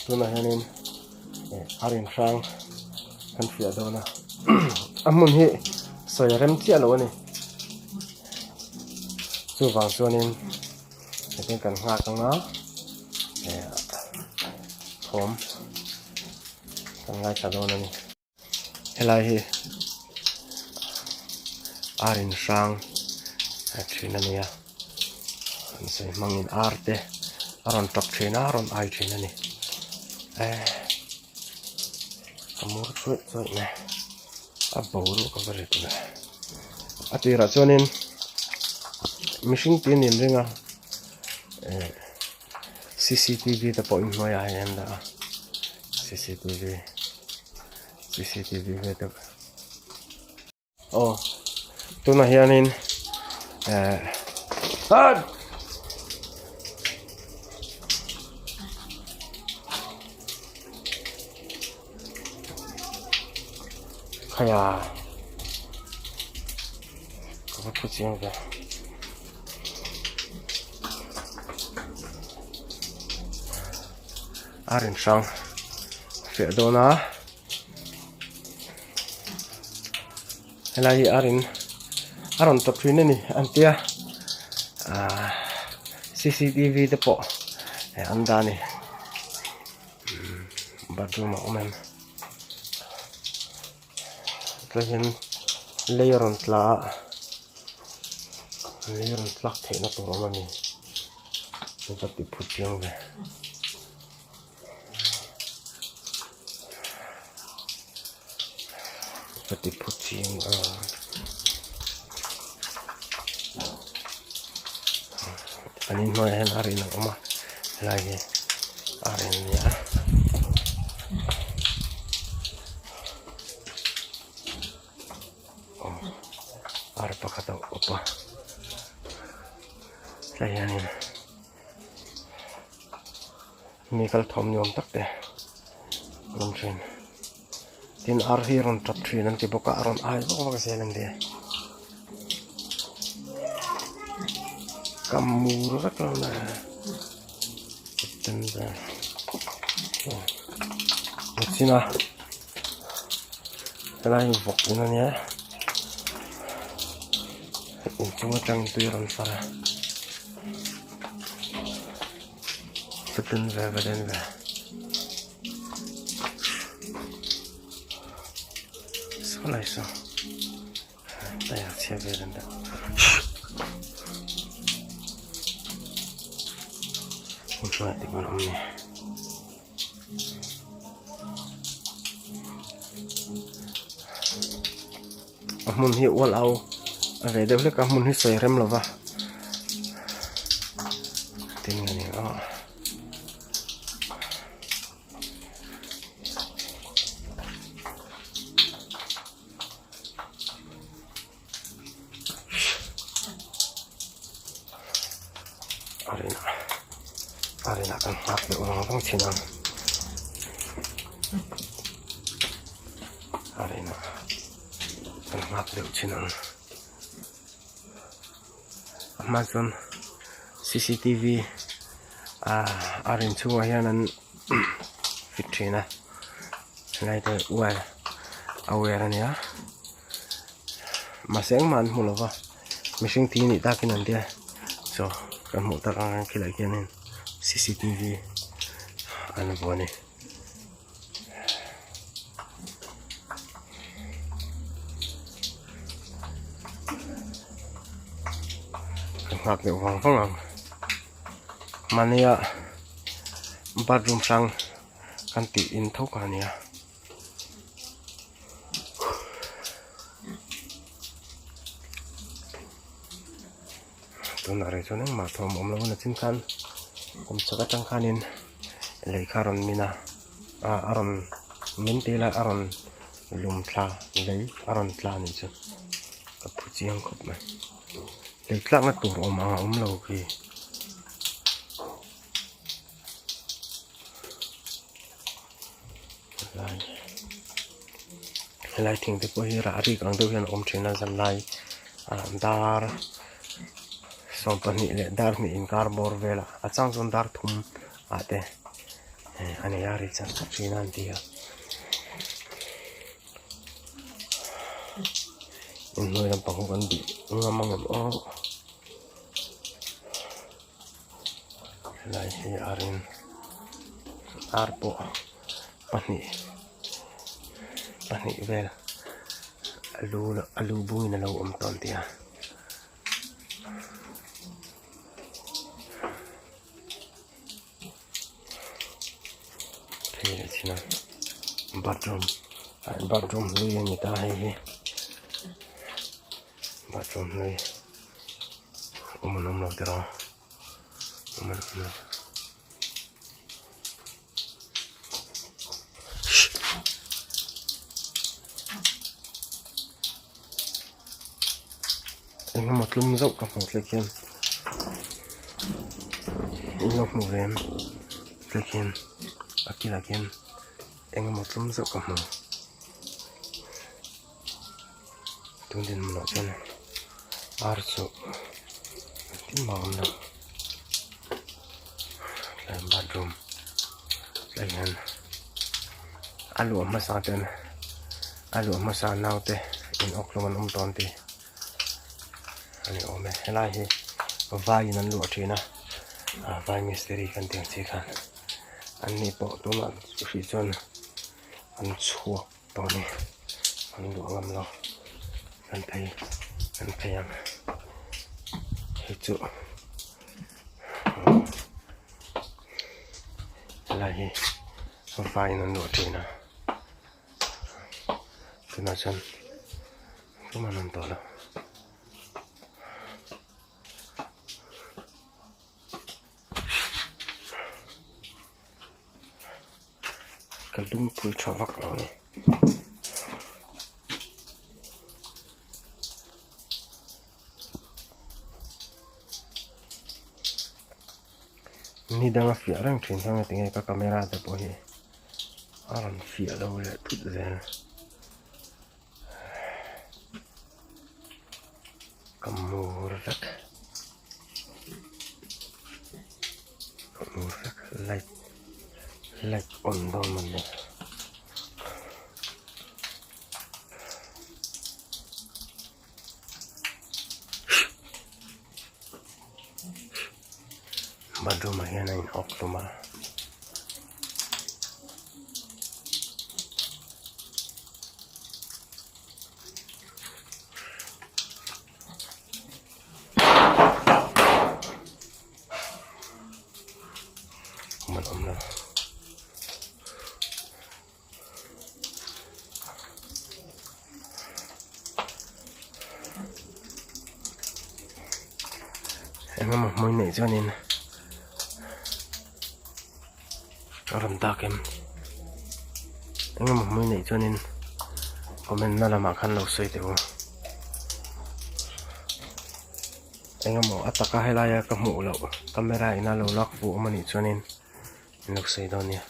Tunah hianin a rin hrang kan fiah dawn a a hmun hi sawi a rem chiah lo a ni chuvang chuanin hetiang kan nghak anga thawm kan ngaithla dawn a ni. Helai hi ar in hrang a thin a nia an sawi hmangin ar te a rawn tawp thin a a rawn ai thin a ni eh ka mur chuaih chuaih mai a boruak a va rit ve a tirah chuanin mihring tih a ni an ring a eh C_C_T_V te pawh inhnuaiah hian an dah a C_C_T_V C_C_T_V ve deuh aw tunah hianin eh Khaia ka va phu chiang ve. A rin hrang fiah dawn a helai hi a rin a rawn tawp thin a ni an tia ahh C_C_T_V te pawh an dah a ni. Bathroom a awm em tlai hian lei a rawn tla a lei a rawn tlak theih na tur a awm a ni ka va ti phut chiang ve ka ti phut chiang a an inhnuaiah hian a rin a awm a helai hi a rin a ni a aw ar pakhat a awp a tlai hianin mi kal thawm ni awm tak te an awm thin tin ar hi a rawn tap thin an ti bawk a a rawn ai vak vak zel an ti ka mur vek lo na chin a helai hi vawk in ania inchung atang tui a rawn far a. Chutin ve ve den ve. Saw lai saw. Taya chhia ve den deuh. Hmun hnuaiah te khuan a awm ni. A hmun hi ual au a ve deuh hlek a hmun hi sawi rem lova tin a ni a a rinah a rinah kan nghak deuh vang vang thin ang a rinah kan nghak deuh thin ang a hma chuan C_C_T_V ah a rin chhungah hian an fit thin a helai te wire a wire a nia. Mahse engmah an hmu lo va mihring thi nih takin an tia chaw kan hmuh tak ang khilai khianin C_C_T_V an vuah a ni. Ka nghak deuh vang vang ang mahnia bathroom hrang kan tih in tho kha a nia. Tunah rih chuan engmah thawm awm lo a nachin khan kum chhak atang khanin lei kha a rawn min a ah a rawn min tih ila a rawn lum thla lei a rawn tla a nih chu ka phu chiang khawp mai lei tlakna tur awm ang a awm lo khi. Helai thing te pawh hi rah rik ang deuh hian a awm thin a zanlai ah dar 12 leh dar hnih inkar bawr velah a chang chuan dar thum ah te. A nei a ri char char thin a an ti a. Inhnuai lampang ho kan bih ngam ang em aw. Helai hi ar in ar pawh pahnih pahnih vel a lu a lu bungin a lo awm tawh an ti a. Phei leh chin a bathroom bathroom hlui a ni ta hei hi bathroom hlui awm an awm lo tiraw awm an awm lo. Engemaw tlum zauh ka hmuh tlek hian in lo hmu ve em tlek hian a kilah khian engemaw tlum zauh ka hmu tun dinhmunah chuan ar chu engtin mah a awm lo tlai bathroom tlai hian a luah hmasa ten a luah hmasa naute in awk hlawm an awm tawh an ti a ni awm e helai hi vaiin an luah thin a vai mistiri kan tih ang chi khan an ni pawh tunah hrih chuan an chhuak tawh a ni an luah ngam lo an phei an phei ang hei chu helai hi vaiin an luah thin a tunah chuan tumah an awm tawh lo. Ka lungpui tha vak lo a ni. Ni danga fiah reng thin kha tinge ka camera te pawh hi a rawn fiah lo leh thut zel. Ka mur vek ka mur vek light light on dawn mawni. Bathroom ah hian a in awk hlum a. Awm an awm lo. Engemaw hmui neih chuanin a rawn dak em engemaw hmui neih chuanin comment na lamah khan lo sawi teh u engemaw a taka helaia ka hmuh loh camera ina lo lak fuh awm anih chuanin. An lo sawi dawn nia.